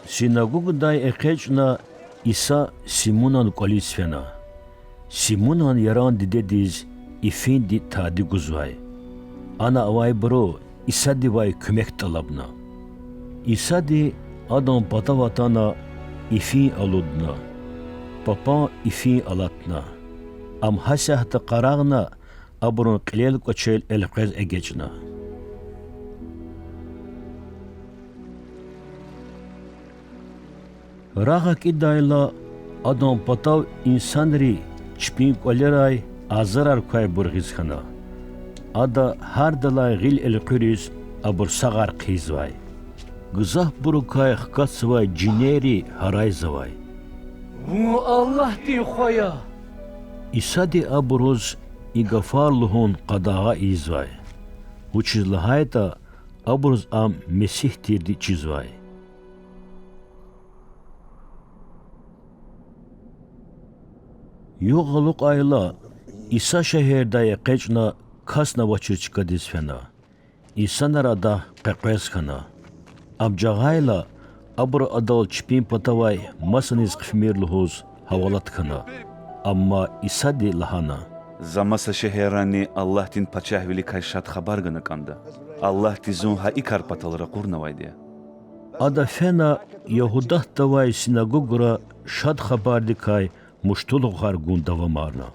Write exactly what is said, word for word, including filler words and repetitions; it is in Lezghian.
Синагогадай экъечӀна, Иса Симунан кӀвализ фена. Симунан яран дидедиз ифинди тади гузвай. Ана авайбуру Исадивай куьмек тӀалабна. Исади адан патав атана, ифин алудна. Папан ифин алатна. Ам гьасятда къарагъна, абурун кьилел кӀвачел элкъвез эгечӀна. Рагъ акӀидайла, адан патав инсанри чпин кӀвалерай азарар квайбур гъиз хьана. Ада гьардалай гъил элкъуьриз абур сагъар хъийизвай. Гзафбурукай хкатзавай жинерри гьарайзавай: Вун Аллагьдин Хва я! Исади абуруз и гафар лугьун къадагъа ийизвай, вучиз лагьайтӀа абуруз Ам Месигь тирди чизвай. Югъ алукьайла, Иса шегьердай экъечӀна, касни авачир чкадиз фена. Инсанар Адахъ къекъвез хьана. Ам жагъайла, абуру Адал чпин патавай масаниз хъфимир лугьуз гьавалат хьана. Амма Исади лагьана: За маса шегьеррани Аллагьдин Пачагьвиликай Шад Хабар гана кӀанда. Аллагьди Зун гьа и кар патал ракъурнавайди я. Ада фена, Ягьудатда авай синагогра Шад Хабардикай муштулухар гун давамарна.